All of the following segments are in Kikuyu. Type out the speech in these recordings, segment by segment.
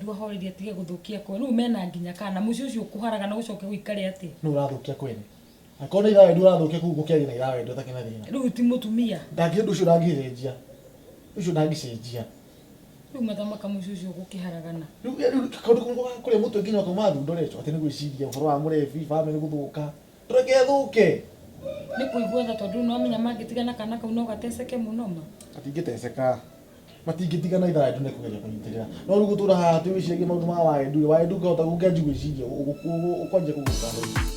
Wendu ahorerie atige gũthũkia kwa rĩu mena nginya kana mũciĩ ũcio ũkũharagana ũcoke gũikare atĩa? Nũ ũrathũkia kwene? Angĩkorwo nĩ itha Wendu ũrathũkia kũu gũkĩaria na itha Wendu atakĩrĩ na thĩna. Rĩu ti mũtumia. Ndangĩ ũndũ ũcio ndangĩcenjia. Ũcio ndangĩcenjia. Rĩu mathamaka mũciĩ ũcio ũgũkĩharagana. Rĩu rĩu kaũndũ kamwe ga kũrĩa mũtwe nginya ũkauma thundo Rachel atĩ nĩ gwĩciria ũhoro wa mũrebi, family gũthũka. Tũreke ĩthũke. Nĩ kũigua tha tondũ rĩu nĩwamenya mangĩtigana kana kau no gateceke mũno ma. Gatingĩteceka. Matingĩtigana ithaa Waendu nĩekũgeria kũnyitĩrĩra. No rĩu gũtũra haha atĩ wĩciragie maũndũ ma Waendu rĩ, Waendu ũngĩhota ũngĩanjia gwĩciria ũkwanjia kũgũrũka rĩ.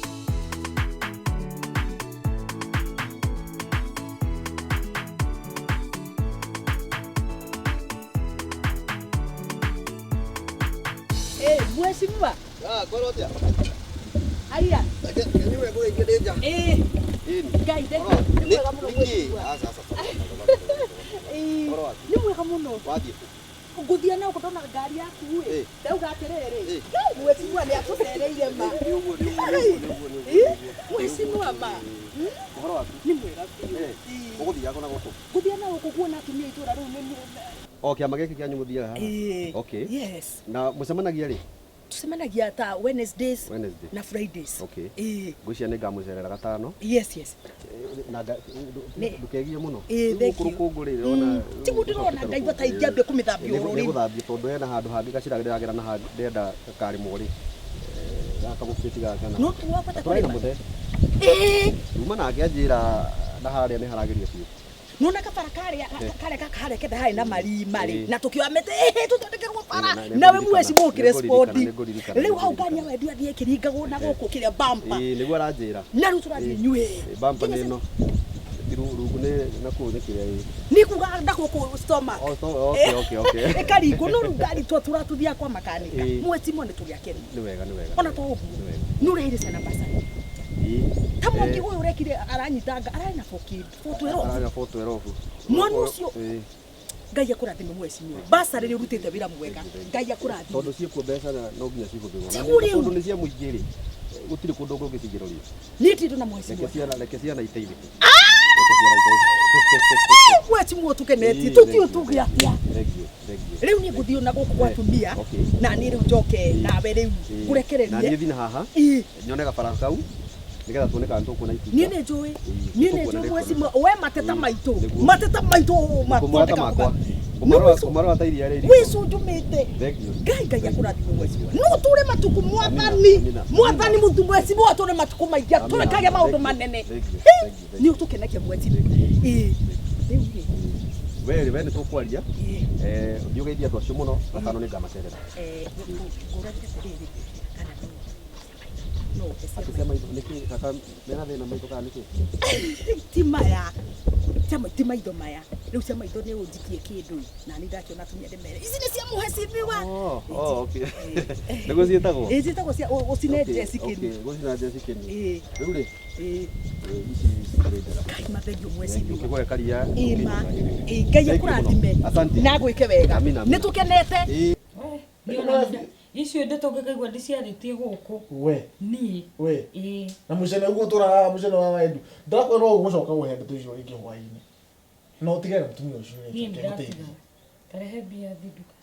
Eh, mheshimiwa. Ah, kwero atia? Aya. Niwe ngũgĩikia ndĩ nja. Eh. Ĩni. Ngai thengiũ. Nĩ mwega mũno mheshimiwa. Aca aca. Ĩĩ. Ũhoro waku? Nĩ mwega mũno. Wathiĩ kũ? Ngũthiĩ na gũkũ ndona ngari yaku ĩ. Ĩ. Ndauga atĩrĩrĩ. Ĩ. Ngai mheshimiwa nĩ atũcereire ma. Nĩ ũguo nĩ ũguo nĩ ũguo nĩ ũguo nĩ ũguo. Mheshimiwa ma. Ũhoro waku? Nĩ mwega biũ. Ĩ. Ũgũthiaga na gũkũ? Ngũthiĩ na gũkũ kuona atumia a itũũra rĩu nĩ O kĩama gĩkĩ kĩanyu mũthiaga haha? Ĩĩ. Okay. Yes. Na mũcemanagia rĩ? Tucemanagia ta Wednesdays Wednesday. na Fridays. Okay. Ĩĩ. Ngwĩciria nĩ ngamũcerera gatano. Yes, yes. Na Nĩ- ndũkegie mũno. Ĩĩ, Rĩu thank gũkũ you. rũkũngũ rĩ ndĩrona. Tiguo ndĩrona ndaigua ta ingĩambia kũmĩthambia oro Nĩ rĩu. gũthambia tondũ hena handũ hangĩ gacĩra ndĩragera na hangĩ ndĩrenda gakarĩmwo rĩ. Gaka mũbĩti gaka na. No tuwabata Tũrarĩ na kũrĩma. mũthee. Ĩĩ. Tuma nake anjĩra na harĩa nĩ haragĩrio biũ. Nona kabara karĩa karĩa gaka harĩa kenda harĩ na marima rĩ Ĩĩ. na tũkĩoya mĩtĩ ĩhĩ tũthondekerwo bara Ĩĩ, na- nĩ nawe ngũririkana, mweci mũkĩre nĩ ngũririkana, spondi nĩ ngũririkana, rĩu hau nĩ ngari ya wendu athiĩ ĩkĩringagwo na gũkũ kĩrĩa bampa Ĩĩ nĩguo aranjĩra. na rĩu tũrathiĩ nyuĩ Bampa nĩ ĩno. Ti rungu nĩ nakuo nĩ kĩrĩa ĩĩ. nĩ kuga na gũkũ stoma Oh, so, okay, okay, okay. ĩkaringwo no rĩu ngari tũratũthiaga kwa makanika Ĩĩ. mweci mo nĩ tũgĩakenia Nĩ wega, nĩ wega. ona to ũguo Nĩ wega. nĩ ũrehire ciana basarĩ Ĩĩ. ta mwangi ũyũ ũrekire aranyitanga ararĩ na 4K 412 Ararĩ na 412. Mwana ũcio- Ĩĩ. Ngai akũrathime mwecimiwa basarĩ nĩ ũrutĩte wĩra mwega Ngai akũrathime Tondũ ciĩkuo mbeca na no nginya cihũthĩrwo. Na Tiguo rĩu. Tondũ nĩ cia mũingĩ rĩ. Gũtirĩ kũndũ ũngĩcigeroria. niĩ ndirĩ ndona Reke mwecimiwa ciana reke ciana iteithĩke. Reke ciana iteithĩke. mwecimiwa tũkenetie Ĩĩ, tũtiũ thank you, tuge atĩa Thank you, thank you. rĩu niĩ ngũthiĩ na gũkũ gwa atumia Okay. na niĩ rĩu njoke nawe rĩu Ĩĩ. Na niĩ ngũrekererie thiĩ na haha Ĩĩ, nyone gabara kau nĩgetha tuone kana tũkuona itunda. niĩ nĩ njũĩ niĩ nĩ tũkuona njũĩ nĩ mwecimiwa we mateta maitũ Nĩguo. mateta maitũ Kũmarora ta mathondeka makwa. Kũmarora kũmarora ta iria rĩrĩ. wĩcunjumĩte Thank you. Ngai Ngai akũrathime mwecimiwa no tũre matukũ mwathani Amina, amina. mwathani mũtu mwecimiwa tũre matukũ maingĩ Amina. tũrekage maũndũ Thank you, manene thank you, Hĩ, thank you, thank nĩ you. ũtũkenagia mwecimiwa ĩĩ rĩu rĩ We rĩ we nĩ tũkwaria. ĩĩ Eh, ũthiĩ ũgeithie andũ acio mũno gatano nĩ ngamacerera. Eh, ngũragia atĩrĩrĩ kana no no ũhe Atĩ cia cia maitho nĩkĩ kaka mena thĩna maitho kana nĩkĩ? ti maya ti maitho maya rĩu cia maitho nĩ ũnjikie kĩndũ na nĩ ndakĩona atumia ndĩmere ici nĩ cia mũhecimiwa Oh, oh, okay. Nĩguo ciĩtagwo? ĩ ciĩtagwo cia ũcine Okay, Jesse kĩni okay, gũcina Jesse kĩni. ĩ Rĩu rĩ, ĩ ici citirĩ njega. Ngai mathengio mwecimiwa Ũkĩgũre karia. ĩma ĩ Ngai Thank you mũno. akũrathime Asante. na agwĩke wega Amina, amina. nĩ tũkenete Ĩĩ. We, niĩ ona icio ndeto ngĩkaigua ndiciarĩtie gũkũ We, niĩ we. ĩĩ Na mũcene ũguo tũraga mũcene wa Waendu. Ndakwĩra no ũgũcoka ũhe ndeto icio rĩngĩ hwaĩ-inĩ. Na ũtigane na mũtumia ũcio niĩ Rachel, nĩndatiga ngũteithie. tarehe mbia thiĩ nduka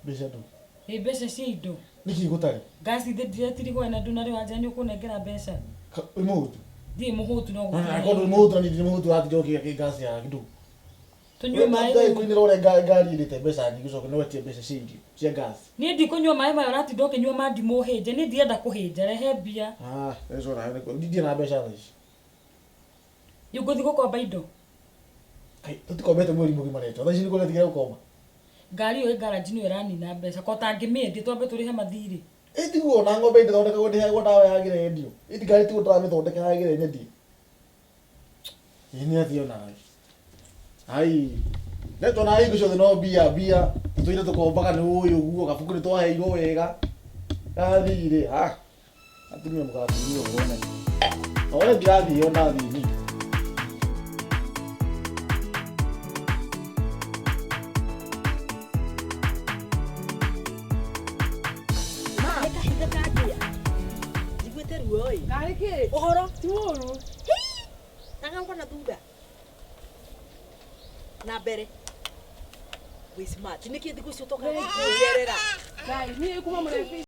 Mbeca ndũ. ĩ mbeca cia indo Nĩkĩ gũtarĩ? ngasi ndĩretirigwo na ndũ narĩ wanja nĩ ũkũnengera mbeca Wĩ mũhũtu? ndirĩ mũhũtu no Angĩkorwo ndũrĩ mũhũtu na niĩ ndirĩ mũhũtu ũratinda ũkĩgĩa kĩ ngasi ya ndũ. Tũnyue maĩ rĩu. Kũinĩra ũrĩa ngari ĩrĩte mbeca nyingĩ ũcoke no wetie mbeca cia irio cia ngasi. Niĩ ndikũnyua maĩ maya ũratinda ũkĩnyua ma ndimũ hĩnje niĩ ndirenda kũhĩnja rehe mbia. Ah, Rachel nawe nĩ ndirĩ na mbeca thaa ici. Rĩu ngũthiĩ gũkomba indo. Kai, tũtikombete mweri mũgima Rachel. Thaa ici nĩguo ũretigĩra gũkomba. Ngari ĩyo ĩ garage nĩyo ĩranina mbeca ko tangĩmĩendia twambe tũrĩhe mathirĩ. Ĩ tiguo ona ng'ombe ndĩthondekagwo ndĩheagwo ndawa yagĩra yendio. Ĩ ngari tiguo ndĩramĩthondeka yagĩra nyendie. Ĩ nĩ athiĩ onawe. Ai. Rachel na hingo ciothe no mbia mbia. Tũtũire tũkombaga nĩ ũĩ ũguo gabuku nĩ twaheirwo wega. Gathirĩ ha. Atumia mũgathirĩ ũguo nene. Na we ndirathiĩ ona thiĩ niĩ. Nĩ kahinda kangĩa njiguĩte ruo ĩ Karĩ kĩ? Ũhoro Ti ũru. Nagauka na thutha na mbere wĩ smart nĩkĩ thikũ ici ũtokaga kũnjerera Ngai, niĩ kuma mũrebi.